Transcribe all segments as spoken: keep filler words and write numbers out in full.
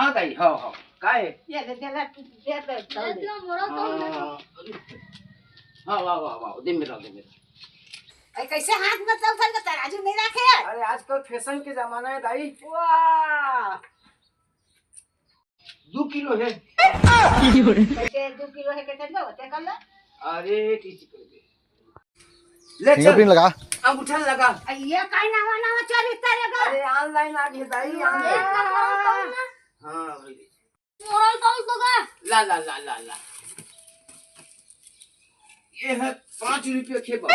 हाँ दाई, हाँ, हाँ। का हे? ये दे, दे, दे, दे, दे, दे, दे। हाँ, हाँ, हाँ, वाह, वाह, वाह, दे मेरा, दे मेरा। अरे, कैसे हाथ में चल चल के तराजू नहीं रखे? अरे, आजकल फैशन के जमाना हे दाई। वाह। दू किलो हे। कैसे दू किलो हे, कैसे दो? ते कर ले। अरे, किसी कर दे। ले चल। फिंगरप्रिंट लगा। अंगूठा लगा। आ, ये काई नवा नवा चरित्र रे गा? अरे, online आ गे दाई, online। हाँ, भाई। मोरल तो उसको गा। ला, ला, ला, ला, ला। ये हे पाँच रुपया के बा।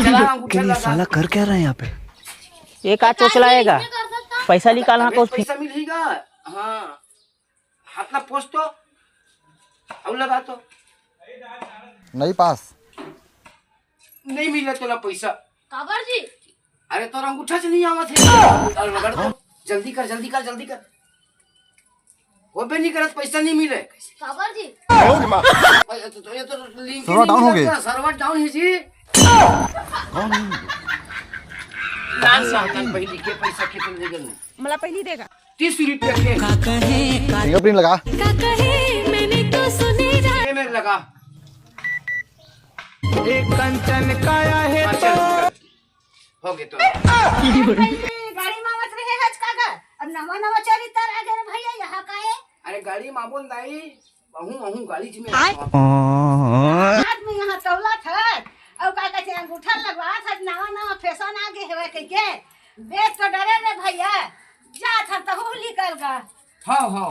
चला, अंगूठा ये लगा। साला कर क्या रहा है यहाँ पे? ये का चोचलाएगा? इसमें कर सकता। पैसा निकालना अबे, को उसकी पैसा मिलेगा। हाँ। हाथ ला पोंछ तो, अउ लगा तो। नहीं पास। नहीं मिले तोला पैसा। काबर जी? अरे तोर अंगूठा से नहीं आवत हे। अरे रगड़ तो, जल्दी कर, जल्दी कर, जल्दी कर। होबे नहीं करत, पैसा नहीं मिले। काबर जी? अरे तो, तो ये तो link ही server नहीं down हो मिलत गए। ना, server down हे जी। कौन? लाल सामान पहली के पैसा कितने दे गए? मला पहिली देगा। तीस रुपया के। फिंगरप्रिंट लगा। का कहे मैंने तो सुने जा। ये मेरे लगा। एक कंचन काया है। हाँ, चल, चल। हो गए तो। पहले गाड़ी में आवत रहे हज काका, अब नवा नवा चरित्र आ गए रे भैया, यहाँ का है? अरे गाड़ी में आबो न दाई, अहूँ, अहूँ गाड़ी में। आदमी यहाँ तौला था, अउ का कहते हैं, अंगूठा लगवा था, नवा नवा फैशन आ गए हवे कह के। देख तो डरे रे भैया, जा था तहू निकल गा। हाँ, हाँ।